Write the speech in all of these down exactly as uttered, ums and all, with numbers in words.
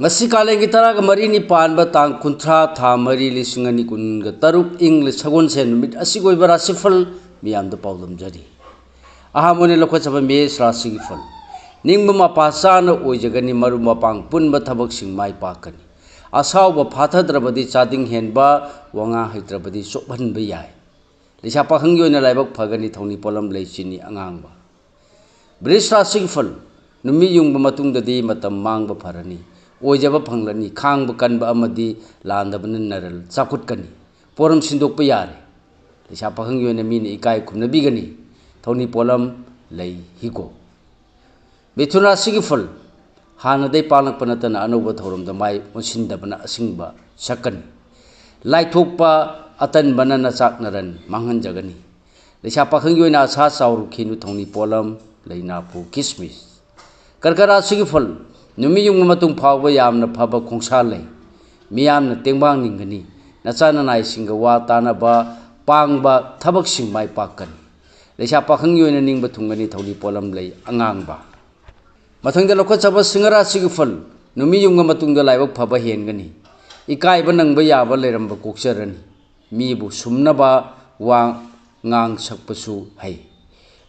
ꯉꯁꯤ ꯀꯥꯂꯦꯟꯒꯤ ꯇꯔꯥꯒ ꯃꯔꯤꯅꯤ ꯄꯥꯟꯕ ꯇꯥꯡ ꯀꯨꯟꯊ꯭ꯔꯥ, ꯊꯥ ꯃꯔꯤ, ꯂꯤꯁꯤꯡ ꯑꯅꯤ ꯀꯨꯟꯒ ꯇꯔꯨꯛ, ꯏꯪ ꯁꯒꯣꯜꯁꯦꯟ ꯅꯨꯃꯤꯠ ꯑꯁꯤꯒꯤ ꯑꯣꯏꯕ ꯔꯥꯁꯤꯐꯜ ꯃꯤꯌꯥꯝꯗ ꯄꯥꯎꯗꯝꯖꯔꯤ꯫ ꯑꯍꯥꯟꯕ ꯑꯣꯏꯅ ꯂꯧꯈꯠꯆꯕ ꯃꯦꯁ ꯔꯥꯁꯤꯒꯤ ꯐꯜ꯫ ꯅꯤꯡꯕ ꯃꯄꯥ ꯆꯥꯅ ꯑꯣꯏꯖꯒꯅꯤ, ꯃꯔꯨꯞ ꯃꯄꯥꯡ ꯄꯨꯟꯕ ꯊꯕꯛꯁꯤꯡ ꯃꯥꯏ ꯄꯥꯛꯀꯅꯤ꯫ ꯑꯁꯥꯎꯕ ꯐꯥꯊꯗ꯭ꯔꯕꯗꯤ ꯆꯥꯗꯤꯡ ꯍꯦꯟꯕ, ꯋꯥꯉꯥꯡ ꯍꯩꯇ꯭ꯔꯕꯗꯤ ꯆꯣꯞꯍꯟꯕ ꯌꯥꯏ꯫ ꯂꯩꯁꯥ ꯄꯥꯈꯪꯒꯤ ꯑꯣꯏꯅ ꯂꯥꯏꯕꯛ ꯐꯒꯅꯤ, ꯊꯧꯅꯤ ꯄꯣꯠꯂꯝ ꯂꯩ ꯆꯤꯅꯤ ꯑꯉꯥꯡꯕ꯫ ꯕ꯭ꯔꯤꯖ ꯔꯥꯁꯤꯒꯤ ꯐꯜ꯫ ꯅꯨꯃꯤꯠ ꯌꯨꯡꯕ ꯃꯇꯨꯡꯗꯗꯤ ꯃꯇꯝ ꯃꯥꯡꯕ ꯐꯔꯅꯤ꯫ ꯑꯣꯏꯖꯕ ꯐꯪꯂꯅꯤ꯫ ꯈꯥꯡꯕ ꯀꯟꯕ ꯑꯃꯗꯤ ꯂꯥꯟꯗꯕꯅ ꯅꯔꯜ ꯆꯥꯎꯈꯠꯀꯅꯤ꯫ ꯄꯣꯔꯝ ꯁꯤꯟꯗꯣꯛꯄ ꯌꯥꯔꯦ꯫ ꯂꯩꯁꯥ ꯄꯥꯈꯪꯒꯤ ꯑꯣꯏꯅ ꯃꯤꯅ ꯏꯀꯥꯏ ꯈꯨꯝꯅꯕꯤꯒꯅꯤ꯫ ꯊꯧꯅꯤ ꯄꯣꯠꯂꯝ ꯂꯩ ꯍꯤꯒꯣꯛ꯫ ꯃꯤꯊꯨꯟ ꯔꯥꯁꯤꯒꯤ ꯐꯜ꯫ ꯍꯥꯟꯅꯗꯩ ꯄꯥꯡꯂꯛꯄ ꯅꯠꯇꯅ ꯑꯅꯧꯕ ꯊꯧꯔꯝꯗ ꯃꯥꯏ ꯑꯣꯟꯁꯤꯟꯗꯕꯅ ꯑꯁꯤꯡꯕ ꯁꯛꯀꯅꯤ꯫ ꯂꯥꯏꯊꯣꯛꯄ ꯑꯇꯟꯕꯅ ꯅꯆꯥꯛ ꯅꯔꯟ ꯃꯥꯡꯍꯟꯖꯒꯅꯤ꯫ ꯂꯩꯁꯥ ꯄꯥꯈꯪꯒꯤ ꯑꯣꯏꯅ ꯑꯁꯥ ꯆꯥꯎꯔꯨꯈꯤꯅꯨ, ꯊꯧꯅꯤ ꯄꯣꯠꯂꯝ ꯂꯩꯅꯥꯄꯨ ꯀꯤꯁꯃꯤꯁ꯫ ꯀꯔꯀꯠ ꯔꯥꯁꯤꯒꯤ ꯐꯜ꯫ ꯅꯨꯃꯤꯠ ꯌꯨꯡꯕ ꯃꯇꯨꯡ ꯐꯥꯎꯕ ꯌꯥꯝꯅ ꯐꯕ ꯈꯣꯡꯁꯥ ꯂꯩ꯫ ꯃꯤꯌꯥꯝꯅ ꯇꯦꯡꯕꯥꯡ ꯅꯤꯡꯒꯅꯤ꯫ ꯅꯆꯥ ꯅꯅꯥꯏꯁꯤꯡꯒ ꯋꯥ ꯇꯥꯅꯕ ꯄꯥꯡꯕ ꯊꯕꯛꯁꯤꯡ ꯃꯥꯏ ꯄꯥꯛꯀꯅꯤ꯫ ꯂꯩꯁꯥ ꯄꯥꯈꯪꯒꯤ ꯑꯣꯏꯅ ꯅꯤꯡꯕ ꯊꯨꯡꯒꯅꯤ, ꯊꯧꯅꯤ ꯄꯣꯠꯂꯝ ꯂꯩ ꯑꯉꯥꯡꯕ꯫ ꯃꯊꯪꯗ ꯂꯧꯈꯠꯆꯕ ꯁꯤꯡꯍ ꯔꯥꯁꯤꯒꯤ ꯐꯜ꯫ ꯅꯨꯃꯤꯠ ꯌꯨꯡꯕ ꯃꯇꯨꯡꯗ ꯂꯥꯏꯕꯛ ꯐꯕ ꯍꯦꯟꯒꯅꯤ꯫ ꯏꯀꯥꯏꯕ ꯅꯪꯕ ꯌꯥꯕ ꯂꯩꯔꯝꯕ ꯀꯣꯛꯆꯔꯅꯤ꯫ ꯃꯤꯕꯨ ꯁꯨꯝꯅꯕ ꯋꯥ ꯉꯥꯡ ꯁꯛꯄꯁꯨ ꯍꯩ꯫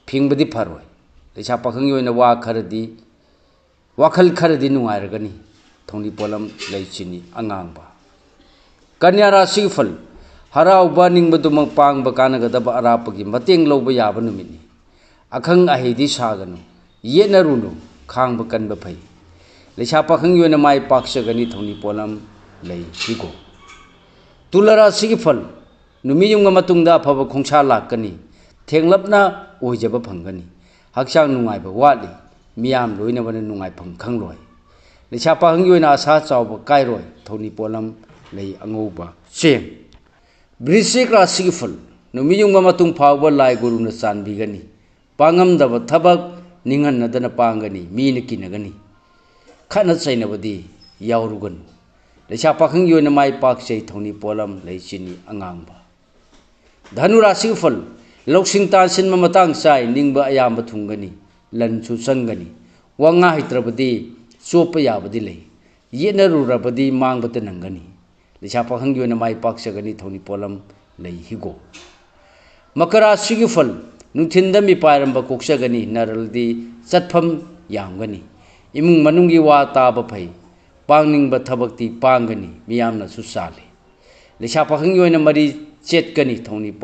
ꯐꯤꯡꯕꯗꯤ ꯐꯔꯣꯏ꯫ ꯂꯩꯁꯥ ꯄꯥꯈꯪꯒꯤ ꯑꯣꯏꯅ ꯋꯥ ꯈꯔꯗꯤ, ꯋꯥꯈꯜ ꯈꯔꯗꯤ ꯅꯨꯡꯉꯥꯏꯔꯒꯅꯤ꯫ ꯊꯧꯅꯤ ꯄꯣꯠꯂꯝ ꯂꯩ ꯆꯤꯅꯤ ꯑꯉꯥꯡꯕ꯫ ꯀꯟꯌꯥ ꯔꯥꯁꯤꯒꯤ ꯐꯜ꯫ ꯍꯔꯥꯎꯕ ꯅꯤꯡꯕꯗꯨꯃꯛ ꯄꯥꯡꯕ ꯀꯥꯟꯅꯒꯗꯕ ꯑꯔꯥꯞꯄꯒꯤ ꯃꯇꯦꯡ ꯂꯧꯕ ꯌꯥꯕ ꯅꯨꯃꯤꯠꯅꯤ꯫ ꯑꯈꯪ ꯑꯍꯩꯗꯤ ꯁꯥꯒꯅꯨ, ꯌꯦꯠꯅꯔꯨꯅꯨ, ꯈꯥꯡꯕ ꯀꯟꯕ ꯐꯩ꯫ ꯂꯩꯁꯥ ꯄꯥꯈꯪꯒꯤ ꯑꯣꯏꯅ ꯃꯥꯏ ꯄꯥꯛꯆꯒꯅꯤ, ꯊꯧꯅꯤ ꯄꯣꯠꯂꯝ ꯂꯩ ꯍꯤꯒꯣꯛ꯫ ꯇꯨꯂꯥ ꯔꯥꯁꯤꯒꯤ ꯐꯜ꯫ ꯅꯨꯃꯤꯠ ꯌꯨꯡꯕ ꯃꯇꯨꯡꯗ ꯑꯐꯕ ꯈꯣꯡꯁꯥ ꯂꯥꯛꯀꯅꯤ꯫ ꯊꯦꯡꯂꯞꯅ ꯑꯣꯏꯖꯕ ꯐꯪꯒꯅꯤ꯫ ꯍꯛꯆꯥꯡ ꯅꯨꯡꯉꯥꯏꯕ ꯋꯥꯠꯂꯤ꯫ ꯃꯤꯌꯥꯝ ꯂꯣꯏꯅꯕꯅ ꯅꯨꯡꯉꯥꯏꯐꯝ ꯈꯪꯂꯣꯏ꯫ ꯂꯩꯁꯥ ꯄꯥꯈꯪꯒꯤ ꯑꯣꯏꯅ ꯑꯁꯥ ꯆꯥꯎꯕ ꯀꯥꯏꯔꯣꯏ꯫ ꯊꯧꯅꯤ ꯄꯣꯠꯂꯝ ꯂꯩ ꯑꯉꯧꯕ ꯆꯦꯡ꯫ ꯕ꯭ꯔꯤꯁꯤꯛ ꯔꯥꯁꯤꯒꯤ ꯐꯜ꯫ ꯅꯨꯃꯤꯠ ꯌꯨꯡꯕ ꯃꯇꯨꯡ ꯐꯥꯎꯕ ꯂꯥꯏ ꯒꯨꯔꯨꯅ ꯆꯥꯟꯕꯤꯒꯅꯤ꯫ ꯄꯥꯡꯉꯝꯗꯕ ꯊꯕꯛ ꯅꯤꯡꯍꯟꯅꯗꯅ ꯄꯥꯡꯒꯅꯤ꯫ ꯃꯤꯅ ꯀꯤꯅꯒꯅꯤ꯫ ꯈꯠꯅ ꯆꯩꯅꯕꯗꯤ ꯌꯥꯎꯔꯨꯒꯅꯨ꯫ ꯂꯩꯁꯥ ꯄꯥꯈꯪꯒꯤ ꯑꯣꯏꯅ ꯃꯥꯏ ꯄꯥꯛꯆꯩ, ꯊꯧꯅꯤ ꯄꯣꯠꯂꯝ ꯂꯩ ꯆꯤꯅꯤ ꯑꯉꯥꯡꯕ꯫ ꯙꯅꯨ ꯔꯥꯁꯤꯒꯤ ꯐꯜ꯫ ꯂꯧꯁꯤꯡ ꯇꯥꯟꯁꯤꯟꯕ ꯃꯇꯥꯡ ꯆꯥꯏ, ꯅꯤꯡꯕ ꯑꯌꯥꯝꯕ ꯊꯨꯡꯒꯅꯤ꯫ ꯂꯟꯁꯨ ꯆꯪꯒꯅꯤ꯫ ꯋꯥ ꯉꯥ ꯍꯩꯇ꯭ꯔꯕꯗꯤ ꯆꯣꯞꯄ ꯌꯥꯕꯗꯤ ꯂꯩ꯫ ꯌꯦꯠꯅꯔꯨꯔꯕꯗꯤ ꯃꯥꯡꯕꯇ ꯅꯪꯒꯅꯤ꯫ ꯂꯩꯁꯥ ꯄꯥꯈꯪꯒꯤ ꯑꯣꯏꯅ ꯃꯥꯏ ꯄꯥꯛꯆꯒꯅꯤ ꯊꯧꯅꯤ ꯄꯣꯠꯂꯝ ꯂꯩ ꯍꯤꯒꯣꯛ꯫ ꯃꯀꯔꯥ ꯁꯤꯒꯤ ꯐꯜ, ꯅꯨꯡꯊꯤꯟꯗ ꯃꯤꯄꯥꯏꯔꯝꯕ ꯀꯣꯛꯆꯒꯅꯤ, ꯅꯔꯜꯗꯤ ꯆꯠꯐꯝ ꯌꯥꯝꯒꯅꯤ꯫ ꯏꯃꯨꯡ ꯃꯅꯨꯡꯒꯤ ꯋꯥ ꯇꯥꯕ ꯐꯩ, ꯄꯥꯡꯅꯤꯡꯕ ꯊꯕꯛꯇꯤ ꯄꯥꯡꯒꯅꯤ, ꯃꯤꯌꯥꯝꯅꯁꯨ ꯆꯥꯜꯂꯤ꯫ ꯂꯩꯁꯥ ꯄꯥꯈꯪꯒꯤ ꯑꯣꯏꯅ ꯃꯔꯤ ꯆꯦꯠꯀꯅꯤ ꯊꯧꯅꯤ ꯄꯣꯠ